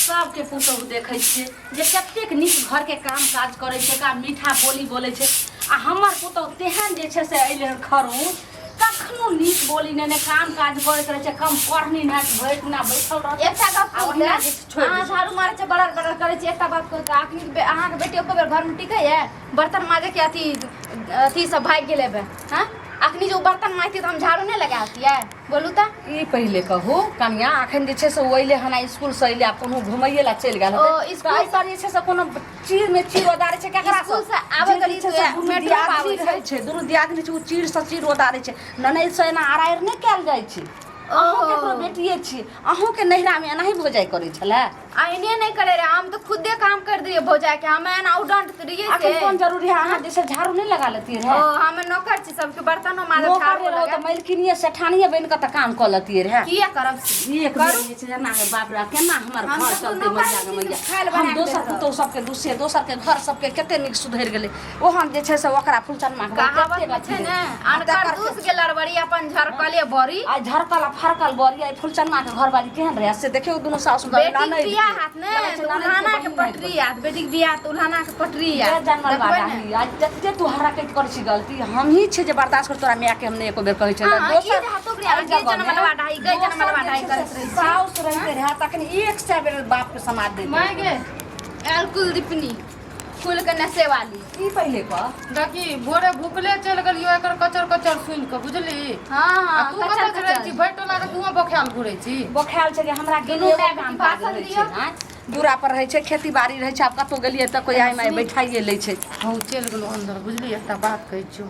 सबके पुतोहु देखै छियै जे कतेक नीक घरके काम काज करै छै, का मीठा बोली बोलै छै, आ हमर पुतोहु तेहन जे छै से अइलै हन खड़ूस, कखनो नीक बोली नहि, ने काम काज करैत रहै छै, कम पढ़नी नहि, भरि दिना बैठल रहतै। एकटा गप आ ओहिना जे छै छोड़ि अहाँ दै छै। झाड़ू मारै छै, बड़र बड़र करै छै। एकटा बात कहू तऽ अखनी अहाँके बेटी एको बेर घरमे टिकैए? बर्तन माजे के अथी अथी सब भागि गेलै बे। हँ, अखनी जे ओ बर्तन माजतै तऽ हम झाड़ू नहि लगा दियै? बोलू तऽ। ई पहिले कहू कनिया, अखन जे छै से ओ अइले हन स्कूल से अइले, आ कोनो घुमैये ला चलि गेल ओ, हेतै। स्कूल तऽ एहि पर जे छै से कोनो चीर में चीर ओदारै छै केकरा? स्कूल से आबै जे घड़ी छै से तऽ दुनू मेट्रो दियादनी आबै छै। रहै छै, दुनू दियादनी छै, ओ चीर से चीर ओदारै छै। ननैद से एना अरारि नहि कयल जाइ छै। अहूँ केकरो बेटिए छी, अहूँके नैहरामे एनाही भौजाइ करै छलै? एहने नहि करे रहे, हम तऽ खुदे काम कर दिए भौजाई के, हम एना उडंट रहिए अखन से। कोन जरूरी है? अहाँ जैसे झाड़ू नहीं लगा लेती रहे? ओ हम नौकर छी, सबके बर्तनो माजब, नौकर झाड़ू रहो लगा तऽ मालकिनिये सेठानिये बनि कऽ तऽ काम कऽ लेतियै रहे। किया करब से? एक बेर जे छै जेना हे बाप रे, केना हमर हम घर तऽ चलतै नौकर मैया छी, गे मैया। खाय लए हम बना कऽ दोसर देतौ। पुतोहु सबके दुसे दोसरके घर सबके कते नीक सुधरि गेलै, ओहन जे छै से ओकरा फुलचनमा के कहावत कतेक में छै अथी ने, रहै। आ अनकर तकर दूस के लड़बड़ी अपन झरकले बड़ी। आइ झरकल आ फरकल बड़ी। आइ फुलचनमा के घरवाली केहन रहै से देखियौ, दुनू सासु बेटी के बियाह हाथ ने तऽ उल्हाना के पटरी आत, बेटी के बियाह तऽ उल्हाना के पटरी आत। जानवर देखबै बाड़ा ने। ही आज जते तू हरकत करै छी, गलती हमही छी जे बर्दाश्त कर। तोरा माय के हम नहि एको बेर कहै छै। हाँ, ई दोसर जे हाथो के आगे जनमलवा ढाई, गई जनमलवा ढाई करैत रहै छी। साउस रहते रहे तखन 100 बेर बाप के समाद दैत माय गे। आयल कुलदीपनी कुल के नशे वाली। ई पहिले कह। देखी, भोरे भुखले चलि गेलियो एकर कचर कचर सुनि कऽ, बुझली? हाँ। आ हाँ, तू कचर कतऽ रहै कचर छी? भरि टोला के तू बखायल घुरै छी। बोखायल छै जे हमरा दुनू दुनू माय काम बेटी काज भाषण रहै छै। दियौ। आँय, दूरा पर रहै छै, खेती बाड़ी रहै छै, आब कतहु गेलियै तऽ कोइ आइ माइ बैठाइए लै छै। हँ, चलि गेलहुँ अन्दर, बुझली? एकटा बात कहै छियौ,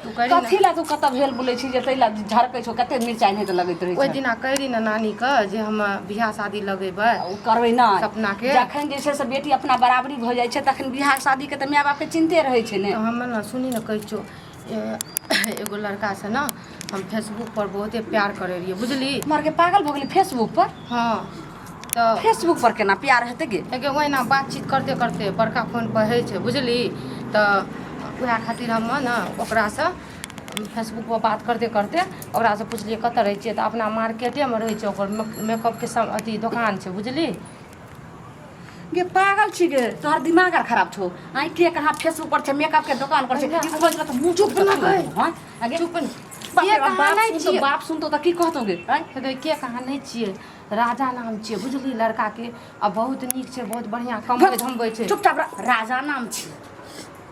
तू करी ने। कथी लए तू कतऽ भेल बोलै छी जे ताहि लए झरकै छौ? कते मिरचाइ नहि तऽ लगैत रहै ओहि छै। दिना कहि ने नानीके जे हम बियाह शादी लगेबै। ओ करबै नहि। सपना के। जखन जे छै से बेटी अपना बराबरी भऽ जाइ छै तखन बियाह शादीके तऽ माय बापके चिन्ते रहै छै ने। तऽ हम ने सुनी ने, कहै छियौ, एगो लड़कासँ ने हम फेसबुक पर बहुते प्यार करै रहियै, बुझली? मर के पागल भऽ गेलै फेसबुक पर? हँ तऽ। फेसबुक पर केना प्यार हेतै गे? एगे ओहिना बातचीत करते करते बड़का फोन पर होइ छै, बुझली? तऽ उएह खातिर हम ने ओकरासँ फेसबुकपर बात करते करते ओकरासँ पुछलियै कतऽ रहै छियै, तऽ अपना मार्केटेमे रहै छै, ओकर मेकअपके सब अथी दोकान छै, बुझली? गे पागल छी गे, तोहर दिमाग आर खराब छौ? आइ के कहाँ फेसबुक पर छै, मेकअप के दोकान पर छै? ई खोज तऽ मुँह चुप ना गई। हँ आगे चुप ने। बाप के रे कहाँ बाप, नहि सुनतो छियै। बाप सुनतो तऽ की कहतो गे? आँय? हे के कहाँ नहि छियै, राजा नाम छियै, बुझली? लड़काके आ बहुत नीक छै, बहुत बढ़िआँ कमबै धमबै छै। चुपचाप रह। राजा नाम छी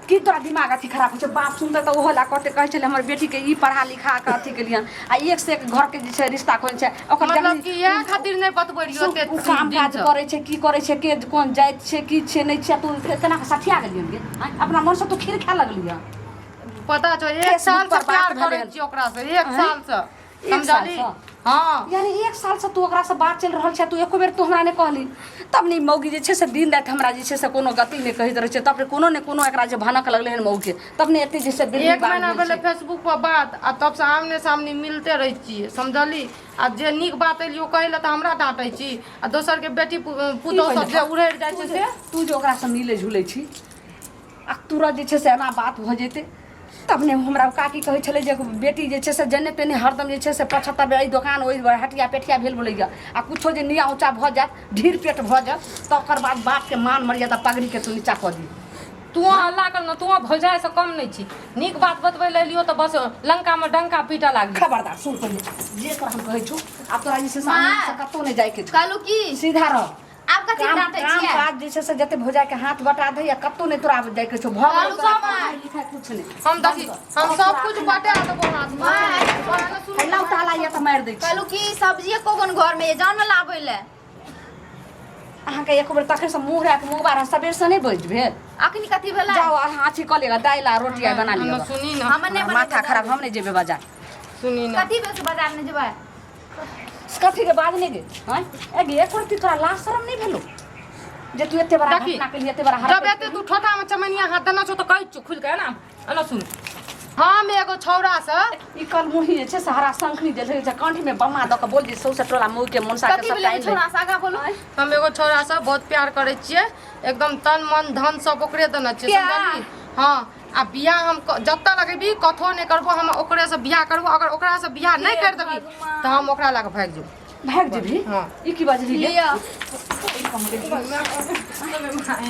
की तोरा दिमाग अथी खराब होइ छै? बाप सुनतै तऽ ओहो लए कहतै, कहै छलै हमर बेटीके ई पढ़ा लिखा कऽ अथी केलियन आ एक से एक घरके जे छै रिश्ता खोजै छै ओकर। मतलब जखनी कि इएह खातिर नहि बतबै रहियो ओते ओ काम दिन काज से। करै छै, की करै छै, के कोन जाति छै, की छै नहि छै, तू केना कऽ सठिया गेलियन गे? आँय, अपना मनसँ तू खीर खाए लगलियन? पता छौ, एक फेसबुक साल से पर बात प्यार भेलै करै हन। छियै ओकरा से, एक साल से। एक साल समझली? सँ? हाँ। यानी एक साल से तू ओकरा से बात चलि रहल छै, तू एको बेर तू हमरा नहि कहली? तब ने ई मौगी जे छै से दिन राति हमरा जे छै से कोनो गति नहि कहैत रहै छै। तब ने कोनो ने कोनो एकरा जे भनक लगलै हन मौगीके, तब ने एते जे छै दिल्ली एक बात महीना भेल भेलै छै। फेसबुक पर बात आ तब से आमने सामने मिलते रहै छियै, समझली? आ जे नीक बात एलियो कहै लए तऽ हमरा डाँटै छी आ दोसरके बेटी पुतोहु सब जे उड़ैड़ जाइ छै से। तू जे ओकरासँ मिलै झुलै छी आ तुरत जे छै से एना बात भऽ जेतै, तब ने हमरा काकी कहै छलै जे बेटी जे छै से जने तेने हरदम जे छै से 75 बेर एहि दोकान ओहि हटिया पेठिया भेल बोलैए, आ कुछो जे निया ऊँचा भऽ जायत, ढीर पेट भऽ जायत, तऽ ओकर बाद बापके मान मर्यादा पगड़ीके तू नीचा कऽ दी। तू हल्ला कर ने, तू भौजाइसँ कम नहि छी। नीक बात बतबै लए एलियो तऽ बस लंकामे डंका पीटऽ लागली। खबरदार, सुन पहिले जे तोरा हम कहै छौ, आब तोरा जे छै से माँ। आनन्द से कतहु नहि जाइके छौ। कहलू की? सीधा रह। आब कथी काम डांटै काम छियै? काज जे छै से जते भौजाइ के हाथ बटा दै, आ कतहु नहि तोरा आब जाइके छौ। भऽ गेलौ तोरा कहलू पढ़ाइ लिखाइ कुछ नहि। हम देखी, हम सब कुछ बटा देबो हाथ में। लाउ ताला या तऽ मारि दै छी। कहलू की, सब्जी एको गो घर में जाउ ने लाबै लए। अहाँके एक बेर तखन से मुँह राख मुँह बार सबेर से नहि बजि भेल। अखनी कथी भेलै? जाउ अहाँ अथी कऽ लिअ, दालि आ रोटी आइ बना लिअ। हम सुनी ने। हम नहि हमरा माथा बनेबै। खराब, हम नहि जेबै बाजार। सुनी ने। कथी भेल से बाजार नहि जेबै? कथी के बाद नहि गे? आँय ए गे, एक रत्ती तोरा लाज शरम नहि भेलो जे तू एते बड़ा देखी, घटना केलही, एते बड़ा जब हरकत एते तू ठोठा में चमनिया हाथ देना छौ तऽ कहै छियौ खुलि कऽ, एना एना सुन, हम एगो छौड़ा से ई कल मुही जे छै से हरा शंखनी जे छै कंठ में बमा दऽ के बोल जे सौसे टोला मऊ के मनसा के कथी सबटा भेलै आनि लै। छोड़ा से आगाँ बोलू। हम एगो छौड़ा से बहुत प्यार करै छियै, एकदम तन मन धन सब ओकरे देने छियै। प्यार? समझली? हँ, आ बियाह हम जतऽ लगेबी कथो नहि करबो, हम ओकरे से बियाह करबो। अगर ओकरा से बियाह नहि कर देबी तऽ हम ओकरा लए कऽ भागि जेबो। भागि जेबही? हँ। ई की बजली गे? लिअ।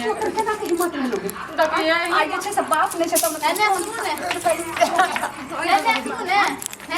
तोहर केना के हिम्मत भेलो गे? देखिए। आइ जे छै से बाप नहि छै तब एने सुनू ने, एने सुनू ने,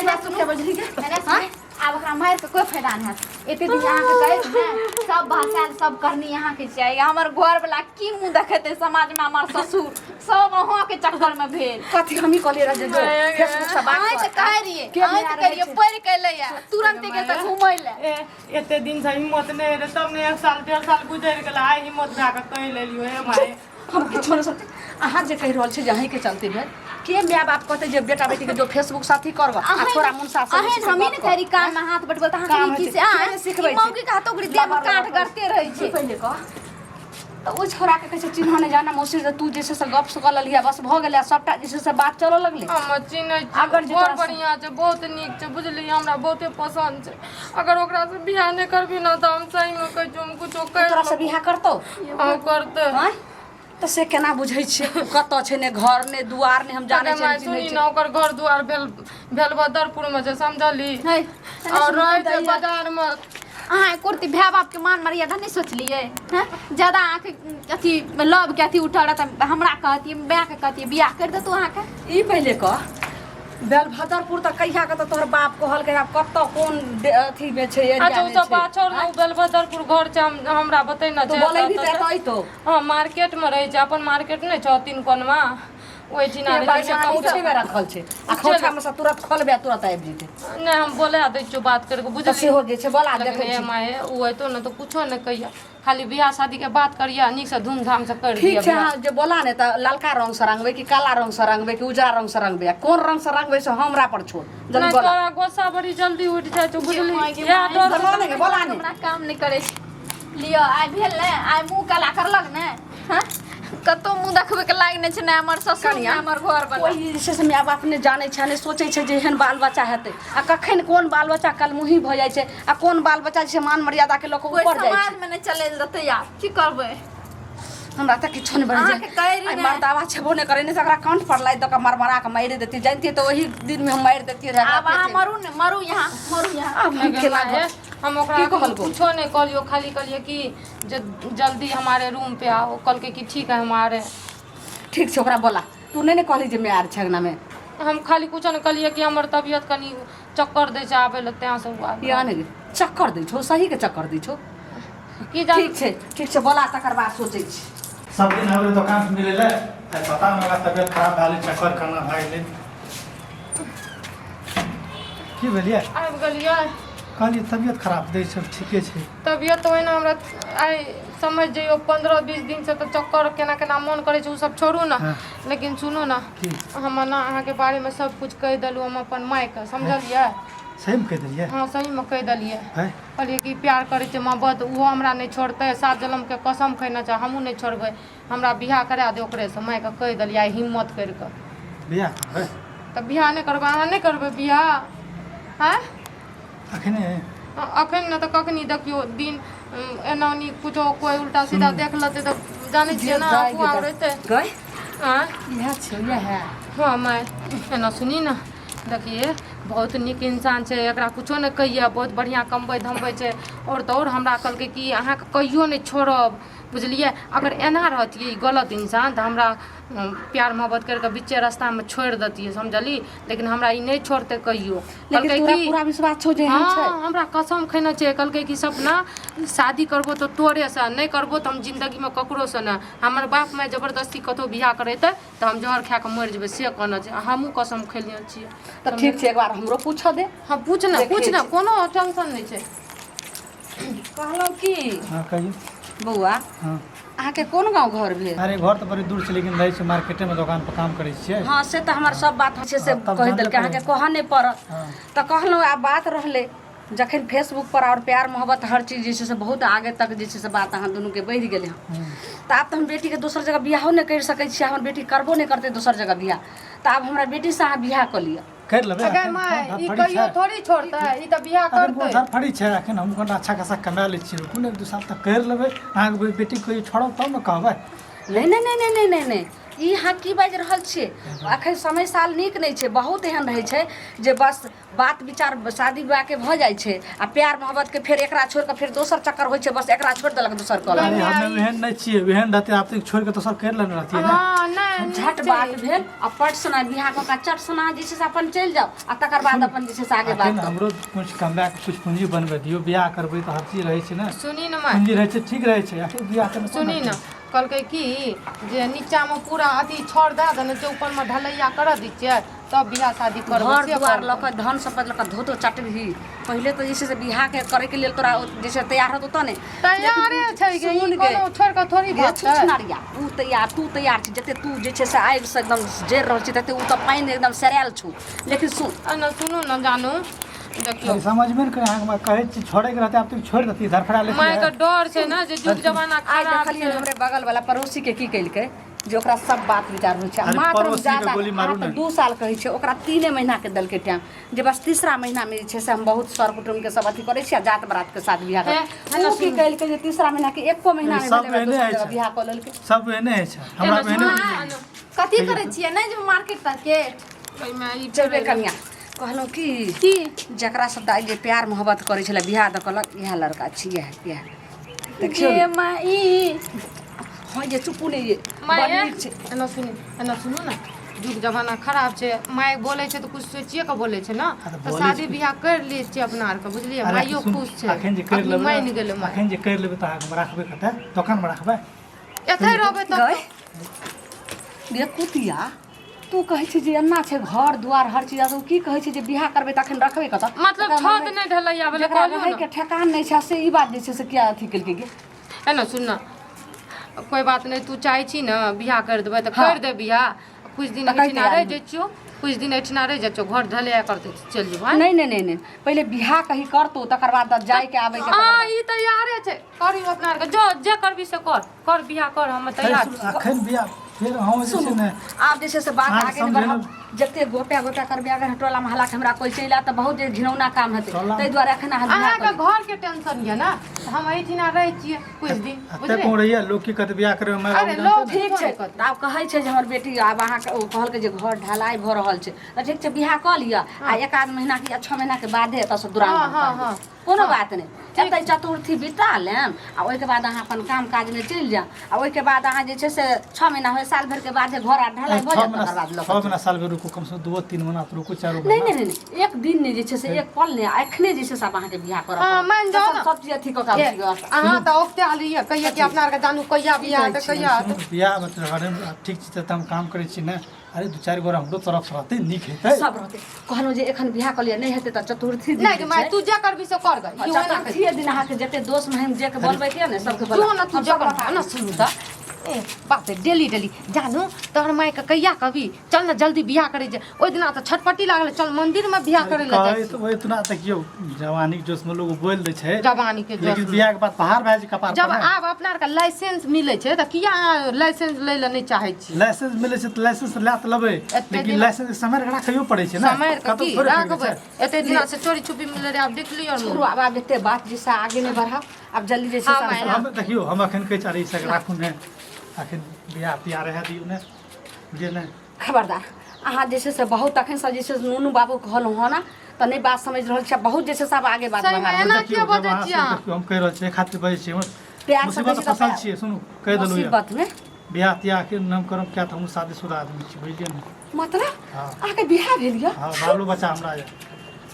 एने सुनू। बजली गे? एने सुनू। आब ओकरा मारि के कोई फायदा नहि हैत। एते दिन अहाँके कहै छी ने, सब भाषा सब करनी अहाँके चाही। हमर घर वाला की मुँह देखेतै समाजमे? हमर ससुर सब अहाँके चक्करमे भेल। कथी हमही कहलियै रहै जे जो फेसबुक से बात अहाँ कर। तऽ कहै रहियै, के अहाँ माय तऽ रहै कहलियै छै? पढ़ि के एलैया तुरन्त गेल तऽ घुमै लए। ए, एते दिन से हिम्मत नहि रहै तब ने, एक साल 1.5 साल गुजरि गेल, आइ हिम्मत भए कऽ कहि लेलियो हे माय। हम किछो नहि सोचै। अहाँ जे कहि रहल छी जे अहीँके चलते भेल, के माय बाप कहतै जे बेटा बेटीके जो फेसबुक साथी करब आ छोरा मुनसा से अहें हमही ने करी कान में हाथ बटबल तऽ काम अहाँ होइ की छै। से आँय के ने सिखबै छै? मौगी के हाथो ओकरी देह में लबर काट लबर करते रहै छै। पहिले कह तऽ ओ छोड़ाके कहै छै चिन्ह नहि जाना मौसी, जे तू जे छै से गप कऽ लेलियै, बस भऽ गेलै, सबटा जे छै से बात चलऽ लगलै। हम चिन्है छी। अगर जे बड़ तोरा से- बढ़िआँ छै, बहुत नीक छै, बुझलियै? हमरा बहुते पसन्द छै। अगर ओकरासँ बियाह नहि करबी ने तऽ हम सहीमे कहै छियौ, हम कुछो करि तोरा से बियाह करतौ? हम करतै। आँय, तऽ से केना बुझै छियै? कतऽ छै, ने घर ने दुआर ने हम जानै अरे छियै माय ने चिन्है सुनी छियै। ने, ओकर घर दुआर भेल भेलबदरपुरमे छै, समझली? है। और रहै छै बाजारमे। अहाँ कुर्ती भाय बापके मान मर्यादा नहि सोचलियै हैं? ज्यादा अहाँके अथी लव के अथी उठल रहत तऽ हमरा कहतियै, मायके कहतियै, बियाह करि देतू अहाँके। ई पहिले कह, बेलभदरपुर तऽ कहिया के तऽ तोहर बाप कहलकै, आब कतऽ कोन अथी मे छै, एरिया अच्छा मे ओ सब छै? बात छोड़ ने, ओ बेलबदरपुर घर छै, हमरा बतै ने तू छै। बोलेबही एतऽ तऽ तऽ एतऽ अइतौ? हँ, मार्केट मे रहै छै, अपन मार्केट नहि छौ तीन कोनमा, ओहिठिना रहै छै। पैसा खोंछे मे रखल छै आ खोंछा मे से तुरंत खोलबे आ तुरंत आबि जेतै। नहि, हम बोला दै छियौ बात करिके। तऽ बुझली? सेहो जे छै बोला, लेकिन देखै ए छी। माय, ओ अयतौ ने तऽ कुछो नहि कहिया, खाली बियाह शादी के बात करिया, नीक से धूमधाम से कर ठीक दिया छै। बियाह। अहाँ जे बोला ने तऽ ललका रंग से रंगबै कि काला रंग से रंगबै कि उजरा रंग से रंगबै आ कोन रंग से रंगबै से हमरा पर छोड़। जल्दी नहि बोला। तोरा गुस्सा बड़ी जल्दी उठि जाइ छौ, बुझली? माय गे इएह माय, डर। बोला ने गे, बोला ने। हमरा काम नहि करै छै। लिअ, आइ भेल ने, आइ मुँह काला करलक ने। हँ, कतौ मुँह देखबै के लायक नहि छै, ने हमर ससुर ने कनिया, हमर घर वाला। कोइ जे छै से माय बाप नहि जानै छै, नहि सोचै छै जे एहन बाल बच्चा हेतै आ कखन कोन बाल बच्चा कलमुही भऽ जाइ छै आ कोन बाल बच्चा जे छै मान मर्यादाके लऽ कऽ कोइ ऊपर जाइ छै। समाजमे नहि चलै लए देतै आब, की करबै? हमरा तऽ किछो नहि बनै अहाँके कहै रही छै। ने। मर्दावा छेबो नहि करै, नहि तऽ ओकरा कंठ पर लादि दऽ कऽ मरमरा कऽ मारि देतियै। जनितियै तऽ ओही दिनमे हम मारि देतियै रहए। आब अहाँ मरू ने, मरू यहाँ, मरू यहाँ। आब हम केना माय, हम ओकरा की कहलकौ? कुछो नहि कहलियो, खाली कहलियै कि जे जल्दी हमारे रूम पे आओ। कहलकै कि ठीक है, हम आ रहे हैं। ठीक छै, ओकरा बोला। तू नहि ने कहली जे माय आर छै अंगनामे? हम खाली कुछो नहि कहलियै कि हमर तबियत कनि चक्कर दै छै, आबै लए तेँ से ओ आबै। या ने चक्कर दै छौ, सही के चक्कर दै छौ? की जान। ठीक छै, ठीक छै, बोला, तकर बाद सोचै छी। सब दिन आबै दोकान से मिलै लए, आइ पता नहि हमरा तबियत खराब भए गेलै, चक्कर केना भए गेलै, की भेलियै? आबि गेलियै। कहलियै तबियत खराब दै छै, ठीके छै? तबियत तऽ ओहिना हमरा आइ समझ जइयौ 15-20 दिनसँ तऽ चक्कर केना केना मोन करै छै। ओ सब छोड़ू ने। लेकिन सुनू ने। की? हम ने अहाँके बारेमे सब कुछ कहि देलहुँ हम अपन मायके, समझलियै? सहीमे कहि देलियै? हँ, सहीमे कहि देलियै। है। कहलियै कि प्यार करै छै मोहब्बत, ओहो हमरा नहि छोड़तै, सात जनमके कसम खयने छै, हमहूँ नहि छोड़बै, हमरा बियाह करा दे ओकरेसँ। मायके कहि देलियै आइ हिम्मत करि कऽ। बियाह करबै? तऽ बियाह नहि करबै? अहाँ नहि करबै बियाह? आँय? अखने? अखन ने तऽ कखनी? देखियौ दिन एना ओनी कुछो कोइ उल्टा सीधा देख लेतै तऽ जानै छियै ने, अफवाह उड़ेतै। गय। आँय? इएह छै, इएह है। हँ माय, एना सुनी ने, देखिए बहुत नीक इंसान छै, एकरा कुछो नहि कहिए, बहुत बढ़िआँ कमबै धमबै छै। आओर तऽ आओर हमरा कहलकै कि अहाँके कहियो नहि छोड़ब, बुझलियै? अगर एना रहतियै ई गलत इंसान तऽ हमरा प्यार मोहब्बत करि कऽ बीचे रास्तामे छोड़ि दैतियै, समझली? लेकिन हमरा ई नहि छोड़तै कहियो। लेकिन कहलकै तोरा कि पूरा विश्वास छौ जे एहन छै? हँ, हमरा कसम खैने छै। कहलकै कि सपना, शादी करबो तऽ तोरेसँ, नहि करबो तऽ हम जिन्दगीमे ककरोसँ नहि। हमर बाप माय जबरदस्ती कतहु बियाह करेतै तऽ हम जहर खाए कऽ मरि जेबै, से कहने छै। आ हमहूँ कसम खेलियै छियै। तऽ ठीक छै, एक बार हमरो पूछऽ दे। हँ, पूछ ने। देखै पूछ ने। छी। कोनो टेंशन नहि छै। कहलहुँ की हँ, कहियौ। बौआ। हँ। अहाँके कोन गाँव घर भेल? अरे घर तऽ बड़ी दूर छै, लेकिन रहै छै मार्केटेमे, दोकान पर काम करै छियै। हँ, से तऽ हमर सब बात छै से हँ, तब कहि जानबे देलकै अहाँके, करै। कहऽ नहि पड़त। हँ। तऽ कहलहुँ आब बात रहलै जखन फेसबुक पर आओर प्यार मोहब्बत हर चीज जे छै से बहुत आगे तक जे छै से बात अहाँ दुनूके बढ़ि गेलै हँ, तऽ आब तऽ हम बेटीके दोसर जगह बियाहो नहि करि सकै छियै, हमर बेटी करबो नहि करतै दोसर जगह बियाह। तऽ आब हमरा बेटीसँ अहाँ बियाह कऽ लिअ। करि लेबै। अगै एखन माय, कोन ई धड़फड़ी कहियो छै? थोड़ी छोड़तै, ई तऽ बियाह एखन कोन करतै। धड़फड़ी छै? एखन हम कोन अच्छा खासा कमा लै छियै, रुकू ने, 1-2 साल तक करि लेबै। अहाँके बेटी कहियो छोड़ब तब ने कहबै। नहि नहि नहि नहि नहि नहि नहि, ई अहाँ की बाजि रहल छियै? अखन समय साल नीक नहि छै। बहुत एहन रहै छै जे बस बात विचार शादी विवाहके भऽ जाइ छै आ प्यार मोहब्बतके फेर एकरा छोड़ि कऽ फेर दोसर चक्कर होइ छै, बस एकरा छोड़ि देलक दोसर कऽ अरे हमे एहन नहि छियै, एहन रहते आप तक छोड़ि कऽ दोसर करि लेने रहतियै ने। हँ, नहि झट बात भेल आ पट सुना बियाह कऽ कऽ चट सुना जे छै से अपन चलि जाउ आ तकर बाद अपन जे छै से आगे बात अखन हमरो कुछ कमबैक कुछ पूंजी बनबै दियौ, बियाह करबै तऽ हर चीज रहै छै ने। सुनी ने माय, पूंजी रहै छै ठीक रहै छै, आखिर बियाह करबै कोन सुनी ने, कहलकै कि जे नीचाँमे पूरा अथी छड़ दए देने छै, ऊपरमे ढलैया करऽ दै छियै तब बियाह शादी करबै। घर से दुआर कहलकै। लऽ कऽ धन सम्पत्ति लऽ कऽ धो धो चटबही। पहिले तऽ जे छै से बियाहके करैके लेल तोरा जे छै तैयार होतो तऽ ने तैयारे छै गे, ई सुन गे। कोनो छोड़ि कऽ थोड़ी गे भागतै। छुछुनरिया, उ तैयार तू तैयार छी, जते तू जे छै से आगिसँ एकदम जरि रहल छी तते उ तऽ पानि एकदम सरायल छौ। लेकिन सुन एना सुनू ने जानू, देखियौ अरे समझबे ने करै अहाँके, कहै छी छोड़ैके रहतै आब तक छोड़ि देती, धरफड़ा लेती। मायके डर छै ने जे युग जमाना आइ खराब देखलियै छै। हमरे बगल वाला पड़ोसी के की केलकै जे ओकरा सब बात विचार होइ छै आ अरे मात्र हम पड़ोसीके जादा गोली मारू अहाँ तऽ ने। 2 साल कहै छै, ओकरा 3 महीना के देलकै टाइम जे बस तीसरा महीनामे जे छै से हम बहुत सर कुटुम्बके सब अथी करै छी आ जात बरातके साथ बियाह हे, करै। ओ की केलकै जे तीसरा महीनाके एको महीना नहि सब भेलै, एहने दोसर होइ जगह छै। बियाह कऽ लेलकै। सब एहने होइ छै, हमरा एहने। कथी करै छियै? नहि जेबै मार्केट तार्केट? ओहिमे ई चलबै कनिया। कहलहुँ की की जकरा सब दाइ जे प्यार मोहब्बत करै छलै बियाह दऽ कहलक इएह लड़का छी, इएह इएह देखियौ गे माँ ई। हँ ये चुपू नहि ये, माय बड़ नीक छै। एना सुनू, एना सुनू ने, युग जमाना खराब छै। माय बोलै छै तऽ कुछ सोचिए कऽ बोलै छै ने। तऽ तऽ बोलै शादी छै। बियाह करि लै छियै अपना आरके, बुझलियै? अरे माइयो सुन, खुश छै, अखन जे करि अखनी लेबै मानि गेलै माय। अखन जे करि लेबै तऽ अहाँके राखबै कतऽ? दोकानमे राखबै? एतै रहबै तब। गै गे कुतिया, तू कहै छी जे एना छै घर दुआर हर चीज, आ तू की कहै छी जे बियाह करबै तऽ अखन रखबै कतऽ? मतलब जकरा छत रहै- नहि ढलैया भेलै जकरा कहलियौ ने। रहैके ठेकान नहि छै से ई बात जे छै से किया अथी केलकै गे? है ने, सुन ने, कोइ बात नहि, तू चाहै छी ने बियाह करि देबै तऽ हाँ। करि दे बियाह। कुछ दिन तऽ कहि एहिठिना तैयार रहि होइ। जाइ छियौ, कुछ दिन एहिठिना रहि जाइ छियौ, घर ढलैया करतै तऽ चलि जेबौ। नहि नहि नहि नहि, पहिले बियाह कही करतौ तकर बाद जायके आबैके। हँ, ई तैयारे छै, करियौ अपना आरके, जो जे करबी से कर, कर बियाह कर, हम तैयार छी। अखन बियाह फेर अहूँ जे छै ने आब जे छै से बात अहाँके आगे नहि समझेलहुँ। बढ़ाउ। जते गोटे गोटे करबै अगर टोला मोहल्ला के हमरा कोइ चलि आयत तऽ बहुत जे घिनौना काम हेतै, टोला- ताहि दुआरे एखन अहाँ बियाह अहाँके करू। घरके टेंशन यऽ ने, तऽ हम एहिठिना रहै छियै कुछ दिन, एते बुझलियै? कोन रहियै, लोक की कहतै बियाह करबै माय अरे बाबू लोक जानतै ने। ठीक छै तऽ आब कहै छै जे हमर बेटी आब अहाँके ओ कहलकै जे घर ढलाई भऽ रहल छै तऽ ठीक छै बियाह कऽ लिअ आ एक आध महीना के या 6 महीना के बादे एतऽसँ दुरागमन हँ, हँ, करबै। हँ। कोनो बात नहि, एतै चतुर्थी बिता लेम आ ओहिके बाद अहाँ अपन काम काजमे चलि जायब आ ओहिके बाद अहाँ जे छै से 6 महीना होइ साल भरिके बाद घर आर ढलाई भऽ छओ जायत महीना तकर बाद लऽ 6 महीना साल भरि रुकू, कमसँ कम 2-3 महीना तऽ रुकू, 4 नहि महीना। नहि नहि नहि, एक दिन नहि जे छै से एक पल नहि, आ एखने जे छै से आब अहाँके बियाह करऽ हँ, पड़त। मानि जाउ ने। सब चीज अथी कऽ कऽ आब व्यवस्था। अहाँ तऽ औगते आलियै, कहिया कि अपना आरके जानू कहिया बियाह हेतै, कहिया हेतै। सुनू, बियाह मतलब घरेमे ठीक छै तऽ हम काम करै छी ने। अरे 2-4 गोरा हमरो तरफ से रहतै, नीक हेतै। सब रहतै। कहलहुँ जे एखन बियाह कऽ लिअ, नहि हेतै तऽ चतुर्थी दिन नहि जे गे माय, छै, तू जे करबी से कर गे। हँ, ई ओना कहि। चतुर्थीए दिन अहाँके जते दोस्त महिम जे के बोलबै के ने सबके जो बोला ने तू जे करबी ने। सुनू तऽ, ए बाप रे, डेली डेली जानू तोहर मायके कहिया कहबी चल ने जल्दी बियाह करै छै। ओहि दिना तऽ छटपटी लागल, चल मंदिरमे बियाह करै लए जाइ कहै छी। तऽ ओहि इतना देखियौ, जवानीके जोशमे लोग बोलि दै छै, जवानीके जोश लेकिन मे। बियाहके बाद पहाड़ भए जाइ छै कपार जब पर ने। आब अपना आरके लाइसेंस मिलै छै तऽ किया अहाँ लाइसेंस लै लए नहि चाहै छी? लाइसेंस मिलै छै तऽ लाइसेंस लए तऽ लेबै, एते लेकिन दिन- लाइसेंस समय के राखैयो पड़ै छै ने। समय के कतौ की थोड़े फेंक दै राखबै? छै। एते दिना से चोरी छुपी मिलै रहै, आब देखलियौ ने। छोड़ू, आब आब एते बात जे छै आगे नहि बढ़ाउ, आब जल्दी जे छै हाँ, से माय, हम देखियौ, हम अखन कहै छी अरे ई सब राखू ने, अखन बियाह तियाह रहए दियौ ने, बुझलियै ने? खबरदार, अहाँ जे छै से बहुत अखनसँ जे छै से नूनू बाबू कहलहुँ हँ ने तऽ नहि बात समझि रहल छी, बहुत जे छै से आब आगे बात सही बढ़ा मे रहल एना देखियौ, किया जब बजै अहाँ छियै सब अहाँ? देखियौ, हम कहि रहल छी, एहि खातिर बजै छी, हमर प्यार से मुसीबत कहै छी तऽ फँसल प्यार- छियै। सुनू, कहि देलहुँ यऽ मुसीबतमे बियाह तियाह के नाम करब, किया तऽ हमहूँ शादीशुदा आदमी छी, बुझलियै ने? मतलब हाँ। अहाँके बियाह भेल यऽ? हँ, बालो बच्चा हमरा यऽ।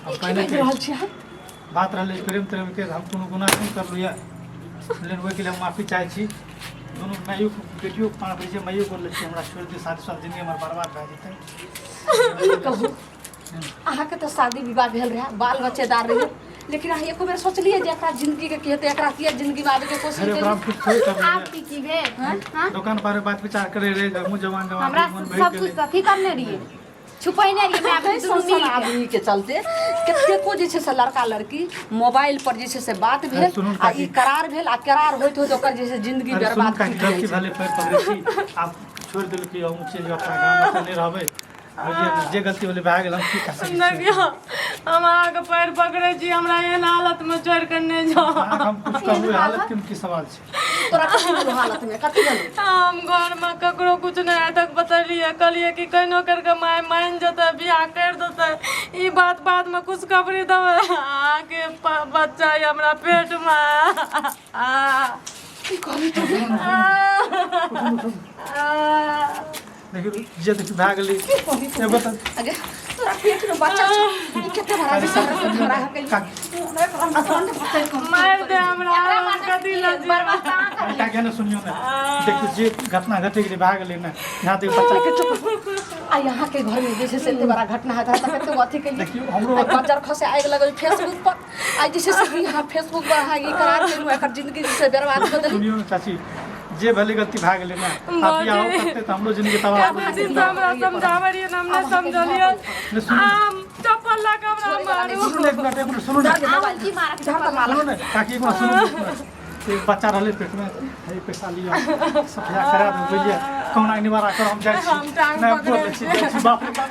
हम की पहिने बाजि कहै रहल छी छी अहाँ? बात रहलै प्रेम त्रेम के, हम कोनो गुनाह नहि करलहुँ यऽ, लेकिन ओहिके लिए हम माफी चाहै छी। दुनू माइयो बेटियो पाँव पड़ै छै, माइयो बोललै छी हमरा छोड़ि दियौ, शादीशुदा जिंदगी हमर बर्बाद भए जेतै। ई कहू, अहाँके तऽ शादी विवाह भेल रहै, बाल बच्चेदार रहियै, लेकिन अहाँ एको बेर सोचलियै जे एकरा जिंदगीके की हेतै, एकरा किया जिंदगीमे आबैके कोशिश अरे ओकरा केलियै? हम किछु थोड़े करलियै। आब की की भेल? हाँ? दोकान पर बात विचार करे रहे, हमहूँ जवान जवान हमरा मन भरि सब गेलै। कुछ अथी करने रहियै, छुपैने रहियै माय बाप दुनू सन मिल के। आदमी के चलते कतेको जे छै से लड़का लड़की मोबाइल पर जे छै से बात भेल अरे सुनू ने आ ई काकी। करार भेल आ करार होइत होइत ओकर जे छै जिंदगी अरे सुनू बर्बाद काकी, टूटि जाइ गलती छै। भेलै, पैर पकड़ै छी, आब छोड़ि देलकै, हमहूँ चलि जाउ अपना गाम, एतऽ नहि रहबै। बुझलियै ने, जे गलती भेलै भए गेल, हम की कऽ सकै छियै? देखियौ, हम अहाँके पैर पकड़ै छी, हमरा एहन हालतमे छोड़ि कऽ नहि जाउ। अहाँके हम कुछ कहू, हालत के की सवाल छै? तोरा कथी भेलौ हालतमे, कथी भेलौ? हम घरमे ककरो कुछ नहि आइ तक बतेलियै। कहलियै कि केहनो करिके माय मानि जेतै, बियाह करि देतै, ई बात बादमे खुशखबरी देबै। अहाँके बच्चा यऽ हमरा पेटमे। की कहली तू? देखियौ, जे देखियौ भए गेलै एगो तऽ। अगे, तोरा पेट में बच्चा छौ, ई कते बड़ा हमरा के मारि दे हमरा, कथी लए बर्बाद तऽ अहाँ करलियै। काकी ने, सुनियौ ने, देखियौ, जे घटना घटि गेलै भए गेलै ने। यहाँ तक बच्चा के चुप। आ यहाँ के घर में जे छै से एते बड़ा घटना होता है, कते अथी के देखियौ, हमरो बज्जर खसे आगि लगल फेसबुक पर। आ जे छै से यहाँ फेसबुक पर अहाँ ई करार केलहुँ, एकर जिंदगी जे छै बर्बाद कऽ देली। सुनियौ ने चाची, जे भेलै गलती भए गेलै ने। आब बियाह करतै तऽ हमरो जिंदगी तबाह भऽ कते दिन से हमरा समझाबै रहियै ने, हम नहि समझलियै। जेतै। सुनू ने, आम चप्पल लऽ कऽ हमरा मारू। सुनू ने, एक मिनट, एक मिनट, सुनू ने। आम की मारत? सुनू ने काकी, एक मिनट सुनू ने, एक मिनट। एक बच्चा रहलै पेटमे, हे पैसा लिअ, सफिया करा दू, बुझलियै? कहुना निवारा कर, हम जाइ छी। हम टांग नहि पकड़ै बोलै छी, जाइ छी। बाप रे बाप।